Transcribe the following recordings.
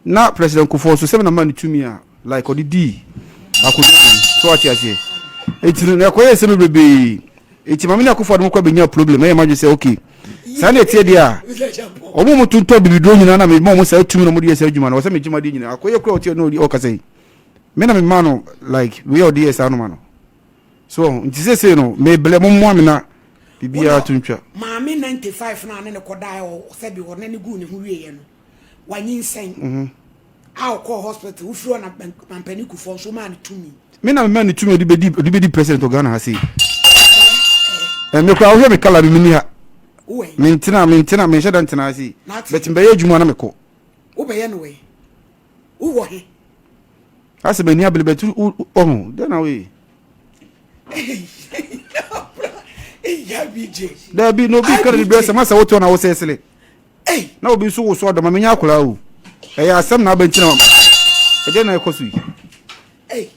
Na President Kufuor nso sɛ me na maa no tumi a like ɔde dii akonnwa no so wate aseɛ. Eti no na ɛkɔyɛ nsɛm bebrebee. Eti maame ne Akufo Addo kɔ bɛnya problem ɛyɛ madwene sɛ okay saa na ɛteɛ deɛ a wɔn mu tontɔn bibiduro nyinaa na mema wɔn saa tumi na wɔde yɛ saa adwuma no wɔ sɛ megye m'adeɛ nyinaa akɔyɛ kura ɔteɛ no ɔkasa yi me na mema no like wei a ɔde yɛ saa noma no so nti seesei no mebrɛ mo mmoa me na biribiara to ntwa. Maame 95 no a ne ne kɔdaeɛ sɛbi ɔne ne guu ne ho wieɛ no wanyinsɛn a ɔkɔɔ hospital wofiri hɔ na mampanin Kufuor nso maa no tumi. Me na mema no tumi ɔde bɛdi ɔde bɛdi president wɔ Ghana ha sei. Ɛmɛ koraa wohwɛ me kala no menni ha. Mentena mentena menhyɛ da ntena ha sei. But mbɛyɛ adwuma na mekɔ. Wobɛyɛ no wɛ? Wowɔ he? Asɛ m'ani abere bɛtu ɔho dɛn na woyɛ? Dabi na obi kara ne brɛ sɛ masa wotoɔ na wosɛsele. Ei! Na obi nso woso ɔdɔ ma menya akwadaa o. Ɛyɛ asɛm na aba nti na ɛdeɛ na ɛkɔ so yi. Ei!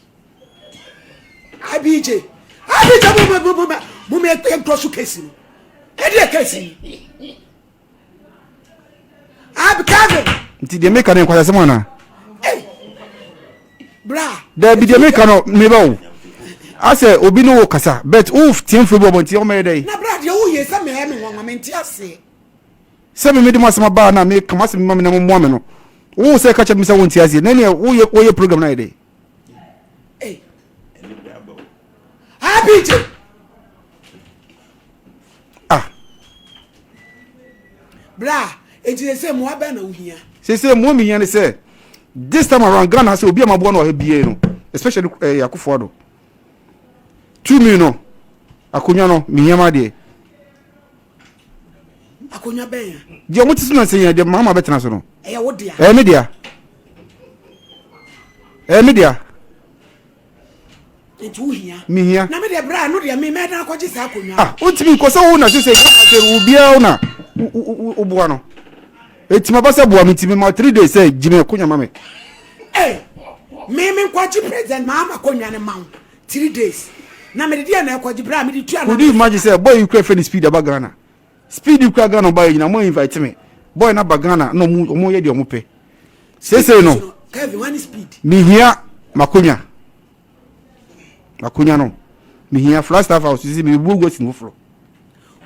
IBJ! IBJ mo mo mo mo mo mo ɛntɔ so kesi no. Ɛdeɛ kesi ni. Ab Kevin! Nti deɛ meka no nkwasasɛm anaa? Ei! Bra! Dabi deɛ meka no meba o. Asɛ obi ne wo kasa but wo team firi bi wɔ bɔnten ɔmɛyɛ dɛ. Na bra deɛ woyɛ sɛ mɛyɛ me nwanwa mente aseɛ. Sɛ me mede mo asɛm aba a na meka m'asɛm ma me na mommoa me no, wo sɛ ka kyerɛ me sɛ wonte aseɛ, na neɛ woyɛ woyɛ program no ayɛ dɛ? Hey. Happy Ah. Bra, enti sɛ sɛ mmoa bɛn na wohia? Sɛ sɛ mmoa mehia ne sɛ this time around Ghana sɛ obi a maboa no ɔha biara no, especially eh, Akufo Addo. Tumi no, akonnwa no, mehia ma adeɛ. Akonnwa bɛn a? Deɛ wɔn ti so na nsɛn yɛn deɛ mama bɛtena so no. Ɛyɛ wo dea. Ɛyɛ me dea. Ɛyɛ me dea. Nti wo hia. Me hia. Na me deɛ bra no deɛ me mɛdan akɔgye saa akonnwa. Ah, wontumi nkɔ sɛ wo na sese sɛ obiara wo na woboa no. Eti ma ba sɛ boa me nti me ma 3 days sɛ gye me akonnwa ma me. Ee, me me nkɔgye president maa ma akonnwa no ma wo 3 days. Na mede deɛ na ɛkɔgye bra mede tua na. Could you imagine sɛ boy yi kura fɛ ne speed aba Ghana. Speed kura Ghana ɔba yɛ nyina mo invite me. Boy na ba Ghana na ɔmo ɔmo yɛ deɛ ɔmo pɛ. Seesei no. Kevin wani speed. Mehia makonya. Makonya no. Mehia Flagstaff house sisi me bu ogu asi foforɔ.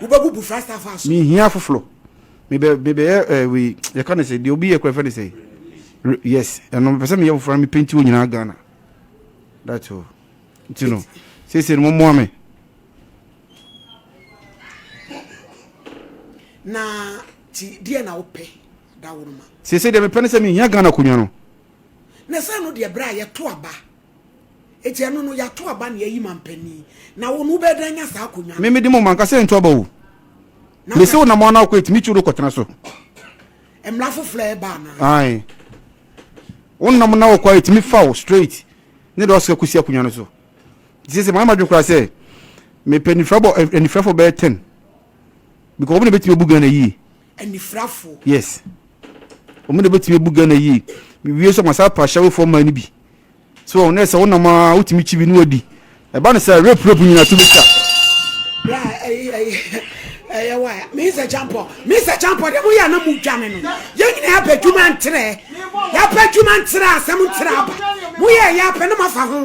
Wobɛbubu Flagstaff house. Mehia foforɔ. Mebɛ mebɛyɛ ɛɛ wei yɛka ne sɛ deɛ obi yɛ kura fɛ ne sɛ. Yes ɛno mepɛ sɛ meyɛ foforɔ na me painti wɔ nyinaa Ghana. That's all. Nti no seesei no mo mmoa me. Na ti deɛ na wopɛ daworoma. Seesei deɛ mepɛ ne sɛ mehia Ghana akonnwa no. Na sɛ no deɛ berɛ a yɛto aba eti ɛno no yɛato aba na yɛayi mampanin na wo no wobɛyɛ dɛn anya saa akonnwa no. Me mede mo manka sɛ yɛnto aba o. Mese wo nam ana wokɔ etumi twi wo de kɔtena so. Mmara foforɔ a ɛba anaa? Ae. Wo nam na wokɔ a etumi fa wo straight ne de ɔsɛ kɔsi akonnwa no so. Nti sɛ mayɛ m'adwene koraa sɛ mepɛ anifirabɔ anifirafoɔ bɛyɛ 10 because wɔn na bɛtumi abu Ghana yie. Anifirafoɔ? Yes. Wɔn na bɛtumi abu Ghana yie. Mewie nso masa apa ahyɛwofoɔ mmaa no bi. So wɔn na sɛ wonam a wotumi kyi bi ne wadi. Ɛba no sɛ rape rape nyinaa to bɛtwa. Bra ɛyi ɛyi ɛyɛ wa Mr. Champɔ Mr. Champɔ deɛ mo yɛ na mo dwane no yɛn nyinaa yɛpɛ adwuma ntrɛ yɛpɛ adwuma ntrɛ asɛm ntrɛ aba mo yɛ yɛ apɛ ne mo afa ho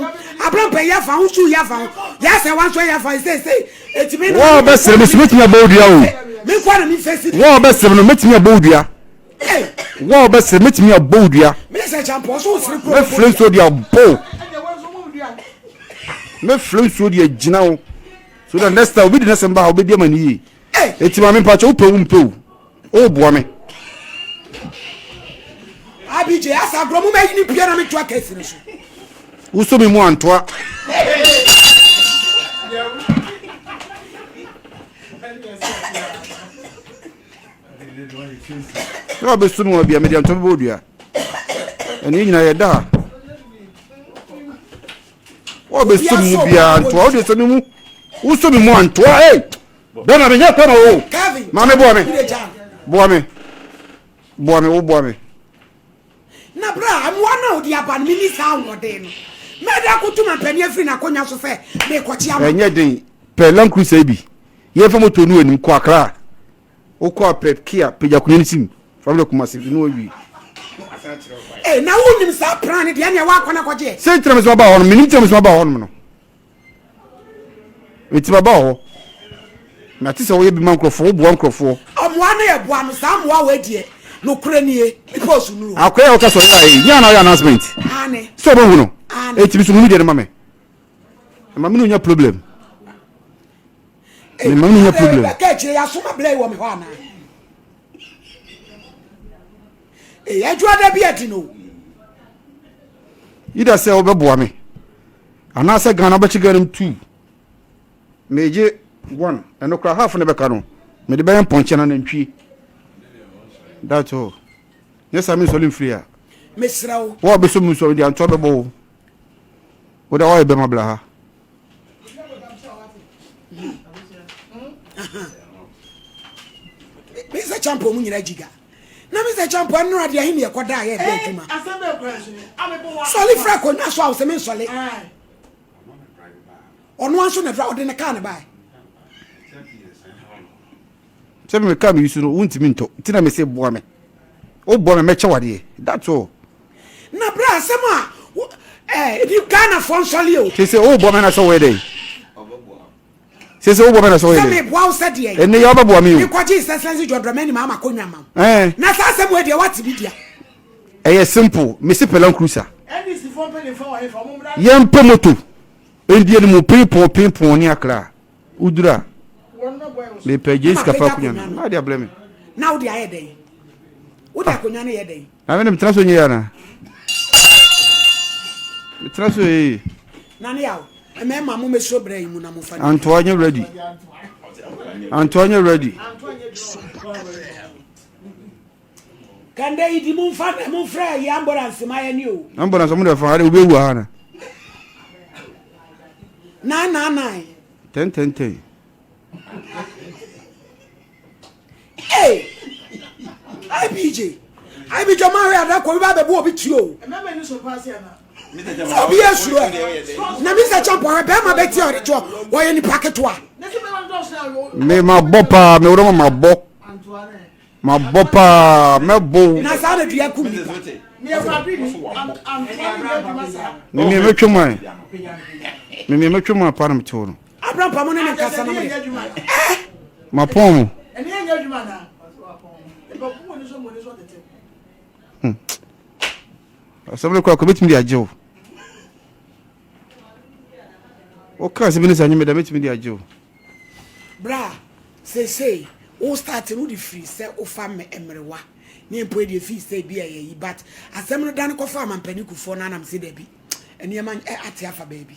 abrampɛ yɛ afa ho su yɛ afa ho yɛ asɛ wa nso yɛ afa ho sɛ sɛ etimi no. Wɔn a bɛsrɛ me so mɛtumi abɔ wo dua o. Me nkɔ na me nfɛ si. Wɔn a bɛsrɛ me no mɛtumi abɔ wo dua. Wɔn a bɛsrɛ mɛtumi abɔ wo dua. Mr. Champɔ so wosere kuro. Mɛfrɛ nsuo de abɔ wo. Mɛfrɛ nsuo de agyina wo. So that next time obi di n'asɛm ba ha obɛdi ama ne yie. Eti maame mpakyɛ wopɛ wo mpɛ o. Woboa me. Abj asa agorɔ mo ma yi ne pia na me toa kɛse no so. Wosɔ me mu antoa. Na wabɛsu me wɔ bia mede antoa bɛbɔ odua. Ɛne nyinaa yɛda ha. Wabɛsu me mu biara antoa wode sɔ me mu. Wosɔ me mu antoa. Hey! Bɛma menyɛ pɛ ma o. Maame boa me. Boa me. Boa me wo boa me. Na berɛ a mmoa no a wode aba no, menni saa ahoɔden no. Mɛda akɔtu mampanin afiri n'akonnwa so sɛ merekɔkye ama. Ɛnyɛ den. Pɛ Land Cruiser yi bi. Yɛmfa moto no anim kɔ Accra. Wokɔ a pɛ Kia, pagya akonnwa no si mu. Fa brɛ Kumasi, ne wawie. Ee, na wonim saa plan no deɛ ɛneɛ woakɔ no akɔgyeɛ. Sɛ ntina mesoma ba hɔ no, menim ntina mesoma ba hɔ nom no. Enti maba wɔ hɔ. Mate sɛ woyɛ bi ma nkurɔfoɔ, woboa nkurɔfoɔ. Mmoa no yɛ boa no, saa mmoa wei deɛ, nokorɛ nie, me post nuru hɔ. Akoya a woka sɛ ɔyɛ ayi, nyɛ a na ɔyɛ announcement. Aane. Sɛ ɔbɛhu no. Aane. Enti me so hu me deɛ no ma me. Ɛma me ne onya problem. Ei, Me ma me nya problem. Bɛka akyire yɛ asoma blɛ wɔ me hɔ anaa? Ei, adwuma bi adi no. Either sɛ wobɛboa me anaasɛ Ghana wobɛkye Ghana mu tu. Megye one ɛno koraa half ne bɛka no mede bɛyɛ mpɔnkye na nantwie. That's all. Nyɛ saa mensɔre mfiri a. Mesrɛ wo. Wo a wobɛsɔ mu nso mede antoa bɛbɔ wo. Wo da woayɛ bɛma bla ha. Mr. Champo mu nyina gyiga. Na Mr. Champo ɛno adeɛ ahe ne ɛkɔda a yɛde adwuma. Sɔle fira akonnwa so a wosɛ mensɔle. Ɔno nso na dra ɔde ne kaa ne bae. Sɛ me kaa me yi so no wontumi ntɔ nti na mese boa me. Woboa me mɛkyɛ wadeɛ. That's all. Na bra asɛm a ɛɛ ebi Ghanafoɔ nsɔle o. Sɛ sɛ woboa me na sɛ woyɛ dɛn? Sɛ sɛ wobɔ me na sɛ woyɛ Sɛ dɛ. meboa wo sɛ deɛn? Ɛnɛ yi a wobɛboa me o. Mekɔgye His Excellency John Dramani Mahama akonnwa ma wo. Ɛɛ. Na saa asɛm wei deɛ woate bi dea. Ɛyɛ simple, mese pɛ Land Cruiser. Yɛmpɛ moto ndi anim piipɔn piipɔn ne Accra. Woduru a, mepɛ gye Na sika fa mapagya akonnwa akonnwa no. no. Na wode abrɛ me. Na wode ayɛ dɛn? Wode akonnwa no yɛ dɛn? Na me de metena so nyɛ yie anaa? Metena so yɛ yie. Nane Yaw, mmarima mo mɛsuo berɛ yi mu na momfa Antoa nyɛ ready. Antoa nyɛ ready. Kɛndɛ yi di momfa momfrɛ yi ambulance ma yɛ ne o. Ambulance ɔmo de fa ha de obi ewu ha na. 999. 10 10 10. Hey! IBJ. IBJ ɔmo ahwɛ adakɔ bi ba bɛbu obi tuo o. Obi esuro ɛ. Na mi sɛ kyɛnpɔ hwɛ bɛrima bɛ ti a ɔde toɔ wɔyɛ nipa ketewa. Me ma bɔ paa me wura ma bɔ ma bɔ paa mɛ bɔ. Na saa na dua kum nipa. Me mi mɛ twɛ mu ayɛ me mi mɛ twɛ mu apa na me te hɔ no. Abraham mo ne ne nkasa na mo de. Eh! Ma pɔn mo. Hmm. Asɛm no kora kɔ bɛtumi de agye wo. Woka asɛm no sɛ anyɛ me da mɛtumi de agye wo. Bra, seesei wo start no wode firi sɛ wofa mmerewa ne mpo ɛdeɛ fii sɛ bi a yɛyi but asɛm no dane kɔfa amampanin kufoɔ no anam sɛ dabi nneɛma ate afa baabi.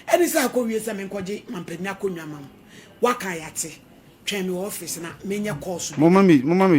Ɛne sɛ akɔwie sɛ menkɔgye mampanin akonnwa ma wo. Woaka yɛate. Twɛn me wɔ office na menyɛ calls bi. Momma me, momma me.